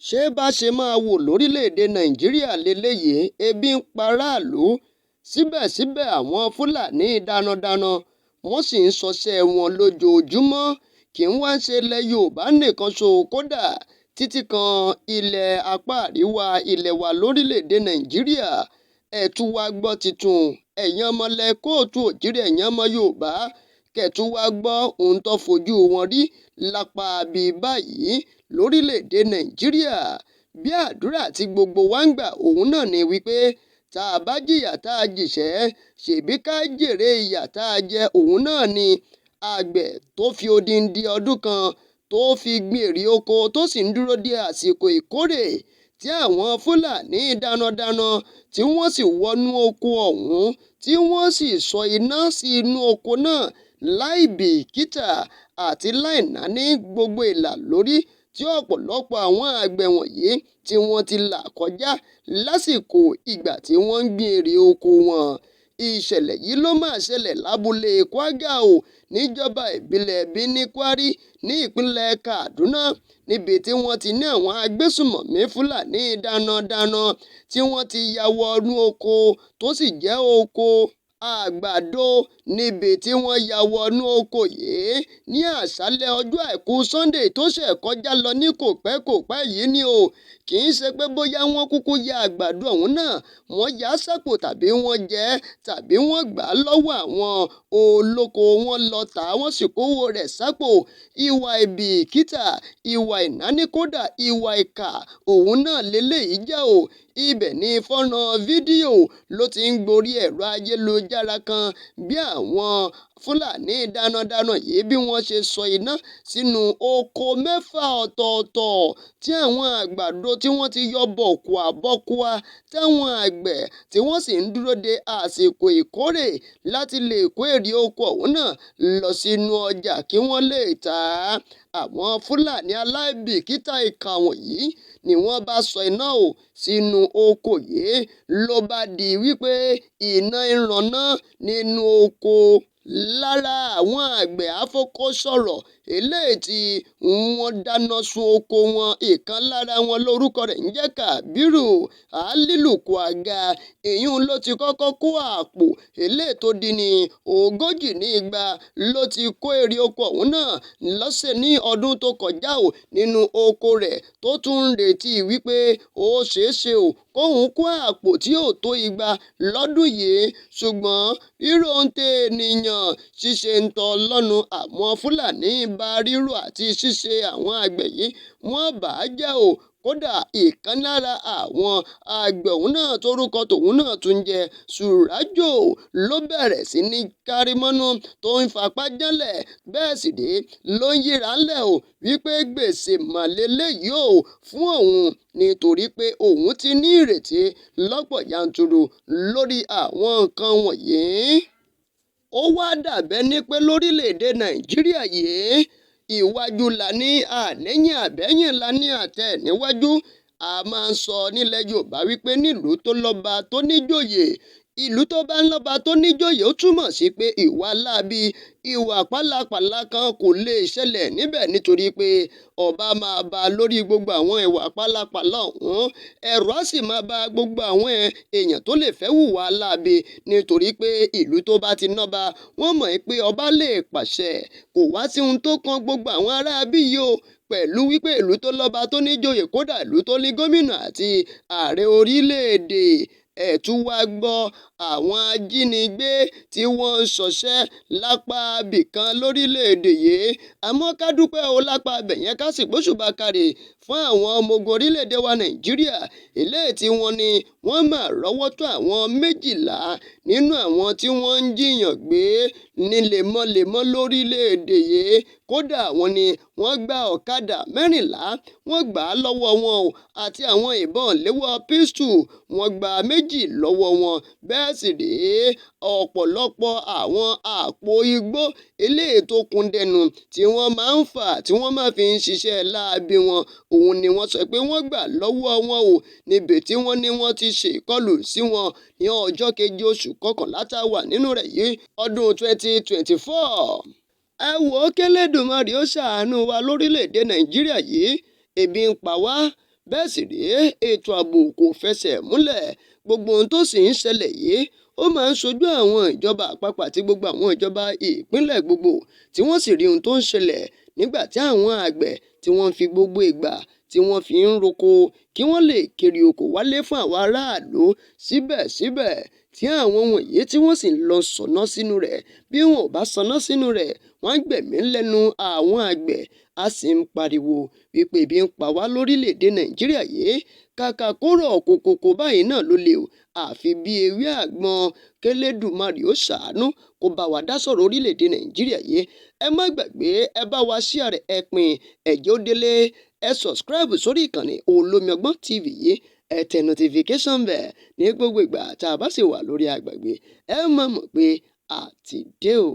Ṣé bá a ṣe máa wò lórílẹ̀‐èdè Nàìjíríà lélẹ́yìí? Ebi ń paráàlú, síbẹ̀síbẹ̀ àwọn Fúlàní darandaran wọ́n sì ń ṣọṣẹ́ wọn lójoojúmọ́. Kì í wá ṣe ilẹ̀ Yorùbá nìkan ṣo, kódà títí kan ilẹ̀ apá àríwá ilẹ̀ wa lórílẹ̀‐èdè Nàìjíríà. Ẹ̀ tún wá gbọ́ tuntun, ẹ̀yin ọmọ ilẹ̀ kóòtù òjìrì, ẹ̀yin ọmọ Yorùbá, kẹ̀ tún wá gbọ́ ohun tó fojú wọn rí lápá bíi báyìí lórílẹ̀‐èdè Nàìjíríà. Bí àdúrà tí gbogbo wa ń gbà òun náà ni wípé tá a bá jìyà tá a jìṣẹ́, ṣèbí ká jèrè ìyà tá a jẹ òun náà ni. Àgbẹ̀ tó fi odindi ọdún kan tó fi gbin èrè oko tó sì ń dúró de àsìkò ìkórè tí àwọn Fúlàní darandaran tí wọ́n sì wọnú oko ọ̀hún, tí wọ́n sì sọ iná sí inú oko náà láì bìkítà àti láì náání gbogbo ìlà lórí tí ọ̀pọ̀lọpọ̀ àwọn àgbẹ̀ wọ̀nyí tí wọ́n ti là kọjá lásìkò ìgbà tí wọ́n ń gbin èrè oko wọn. Ìṣẹ̀lẹ̀ yìí ló máa ṣẹlẹ̀ lábúlé Kwaga o, níjọba ìbílẹ̀ Birnin Gwari ní ìpínlẹ̀ Kaduna, níbi tí wọ́n ti ní àwọn agbésùmọ̀mí Fúlàní darandaran tí wọ́n ti ya wọnú oko tó sì jẹ́ oko àgbàdo, níbi tí wọ́n ya wọnú oko yìí ní àṣálẹ́ ọjọ́ Àìkú Sunday tó ṣẹ̀ kọjá lọ ní kòpẹ́kòpẹ́ yìí ni o. Kì í ṣe pé bóyá wọ́n kúkú ya àgbàdo ọ̀hún náà, wọ́n ya sápò tàbí wọ́n jẹ tàbí wọ́n gbà á lọ́wọ́ àwọn olóko, wọn lọ tà wọ́n sì kówó rẹ̀ sápò. Ìwà ìbìkítà, ìwà ìnáníkódà, ìwà ìkà òun náà lélẹ́yìí jẹ́ o. Ibẹ̀ ni fọ́nrán fídíò ló ti ń gborí ẹ̀rọ ayélujára kan bí àwọn Fúlàní darandaran yìí bí wọ́n ṣe sọ iná sínú oko 6 ọ̀tọ̀ọ̀tọ̀ tí àwọn àgbàdo tí wọ́n ti yọ bọ̀kùàbọ̀kùà, táwọn àgbẹ̀ tí wọ́n sì ń dúró de àsìkò ìkórè láti lè kó èrè oko ọ̀hún náà lọ sínú ọjà kí wọ́n lè tà á. Àwọn Fúlàní aláìbìkítà ìkà wọ̀nyí ni wọ́n bá sọ iná ò sínú oko yìí, ló bá di wípé iná ń ranná nínú oko. Lára àwọn àgbẹ̀ afọkọ́sọ̀rọ̀ eléyìí tí wọ́n dáná sun oko wọn, ìkan lára wọn lórúkọ rẹ̀ ń jẹ́ Kabiru Halilu Kwaga. Ìyún ló ti kọ́kọ́ kó àpò eléyìí tó dín ní 240 ló ti kó èrè oko ọ̀hún náà lọ́sẹ̀ ní ọdún tó kọjá o nínú oko rẹ̀, tó tún ń retí wípé ó ṣeéṣe o kóun kó àpò tí yóò tó 200 lọ́dún yìí. Ṣùgbọ́n rírò ń tẹ ènìyàn, ṣíṣe ń tọ́ lọ́nu àwọn Fúlàní bá rírò àti ṣíṣe àwọn àgbẹ̀ yìí wọ́n bà á jẹ́ o. Kódà ìkan lára àwọn àgbẹ̀ ọ̀hún náà torúkọ tòun náà tún jẹ́ Sùrájò ló bẹ̀rẹ̀ sí ní kárímọ́nú tó ń fapá jánlẹ̀, bẹ́ẹ̀ sì dé ló ń yíra ńlẹ̀ o wípé gbèsè mọ̀lélẹ́yìí o fún òun, nítorí pé òun ti ní ìrètí lọ́pọ̀ yanturu lórí àwọn nǹkan wọ̀nyí. Ó wá dàbẹ́ ní pé lórílẹ̀‐èdè Nàìjíríà yìí, ìwájú la ní àníyàn, àbẹ́yìn la ní àtẹ níwájú. A máa ń sọ nílẹ̀ Yorùbá wípé nílùú tó lọ́ba tó níjòyè, ìlú tó bá ń lọ́ba tó níjòyè ó túmọ̀ sí pé ìwà láabi, ìwà pálapàla kan kò lè ṣẹlẹ̀ níbẹ̀, nítorí pé ọba máa bá lórí gbogbo àwọn ìwà pálapàla ọ̀hún. Ẹ̀rù á sì máa bá gbogbo àwọn èèyàn tó lè fẹ́ hùwà láabi, nítorí pé ìlú tó bá ti nọ́ba, wọ́n mọ̀ pé ọba lè pàṣẹ. Kò wá sí ohun tó kan gbogbo àwọn aráabí yìí o pẹ̀lú wípé ìlú tó lọ́ba tó níjòyè, kódà ìlú tó ní gómìnà àti ààrẹ orílẹ̀-èdè. Ẹ̀ tún wá gbọ́ àwọn ajínigbé tí wọ́n ń ṣọṣẹ́ lápá ibìkan lórílẹ̀‐èdè yìí. Àmọ́ ká dúpẹ́ o lápá ibẹ̀ yẹn, ká sì gbóṣùbà káre fún àwọn ọmọ ogun orílẹ̀‐èdè wa Nàìjíríà eléyìí tí wọ́n ní wọ́n máa rọ́wọ́ tó àwọn 12 nínú àwọn tí wọ́n ń jiyàn gbé ní lemọ́lemọ́ lórílẹ̀‐èdè yìí. Kódà wọ́n ní wọ́n gba ọ̀kadà 14, wọ́n gbà á lọ́wọ́ wọn o, àti àwọn ìbọn léwọ́ pistol wọ́n gba 2 lọ́wọ́ wọn. Bẹ́ẹ̀ sì rèé ọ̀pọ̀lọpọ̀ àwọn àpò igbó eléyìí tó kún dẹnu tí wọ́n máa ń fà tí wọ́n máa fi ń ṣiṣẹ́ láabi wọn, òun ni wọ́n sọ pé wọ́n gbà lọ́wọ́ wọn o, níbi tí wọ́n ní wọ́n ti ṣe ìkọlù sí wọn ní ọjọ́ 7 oṣù kọkànlá tá a wà nínú rẹ̀ yìí ọdún 2024. Ẹ wò ó, k'Elédùmarè ó ṣàánú wa lórílẹ̀‐èdè Nàìjíríà yìí. Ebi ń pa wá. Bẹ́ẹ̀ sì rèé, ètò ààbò kò fẹsẹ̀ múlẹ̀. Gbogbo ohun tó sì ń ṣẹlẹ̀ yìí, ó máa ń ṣojú àwọn ìjọba àpapọ̀ àti gbogbo àwọn ìjọba ìpínlẹ̀ gbogbo, tí wọ́n sì rí ohun tó ń ṣẹlẹ̀ nígbà tí àwọn àgbẹ̀ tí wọ́n ń fi gbogbo ìgbà tí wọ́n fi ń roko kí wọ́n lè kérè oko wálé fún àwọn aráàlú. Síbẹ̀síbẹ̀, tí àwọn wọ̀nyí tí wọ́n sì ń lọ sọ̀nà sínú rẹ̀, bí wọn ò bá sọná sínú rẹ̀, wọ́n á gbẹ̀mí lẹ́nu àwọn àgbẹ̀. A sì ń pariwo wípé ebi ń pa wá lórílẹ̀‐èdè Nàìjíríà yìí. Kàkà kó rọ̀ kòkòkò báyìí náà ló le o, àfi bí ewé àgbọn. Kélédùmarè ó ṣàánú kó bá wa dá sọ̀rọ̀ orílẹ̀‐èdè Nàìjíríà yìí. Ẹ má gbàgbé, ẹ bá wa share rẹ̀, ẹ pín, ẹ jẹ́ ó délé, ẹ subscribe sórí ìkànnì Olómi Ọgbọ́n TV yìí, ẹ tẹ notification bell. Ní gbogbo ìgbà tá a bá sì wà lórí àgbàgbé, ẹ má mọ̀ pé a ti dé o.